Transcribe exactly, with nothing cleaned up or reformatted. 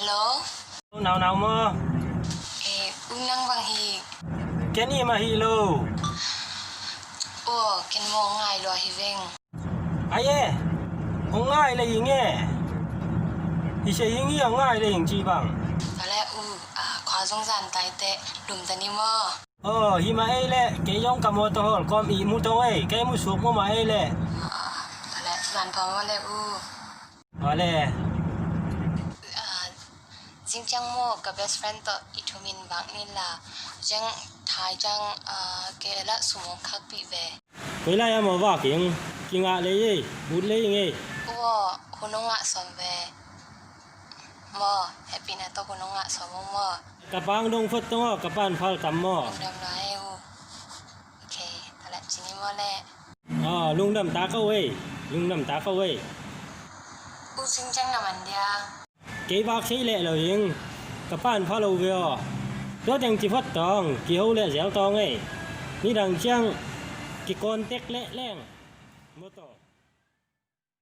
Hello? Naunau maw? Eh, u nang bang hi? Ken hi mah hi lo. Aw, ken maw ngai lua hi veng. Ai e, hong ngai le ing e. Hi se ing hi, hong ngai le ing ci bang. Tale u, ah, khua zong zan tai te, lum ta ni maw? Aw, hi mah ei le, kei zong ka mawtaw hawl kawm i mu tong ei, kei mu suk mu mah ei le. Ah, tale, zan pha maw le u. Aw le. Ah, zing ciang maw ka best friend tawh i thumin vak ni la, zeng thai ciang, ah, kei la sum hong khak pih ve. Koi lai a maw vak ing, kingah lei ei, ut lei ing ei. Aw, hun hong ngah sawm ve. Maw, hehpihna tawh hun hong ngah sawm ung maw. Ka pang dong phot tong aw, ka pan phal tam maw. Lungdam lai u. Ok, tale ci ni maw le. Aw, lungdam ta ko ei, lungdam ta ko ei. U zing ciang na man dia. Kei vak sei leh lo ing, ka pan pha lo ve aw. Tua teng ci phot tong, kiho leh zel tong ei. Nidang ciang, ki contact leh leng. Maw taw.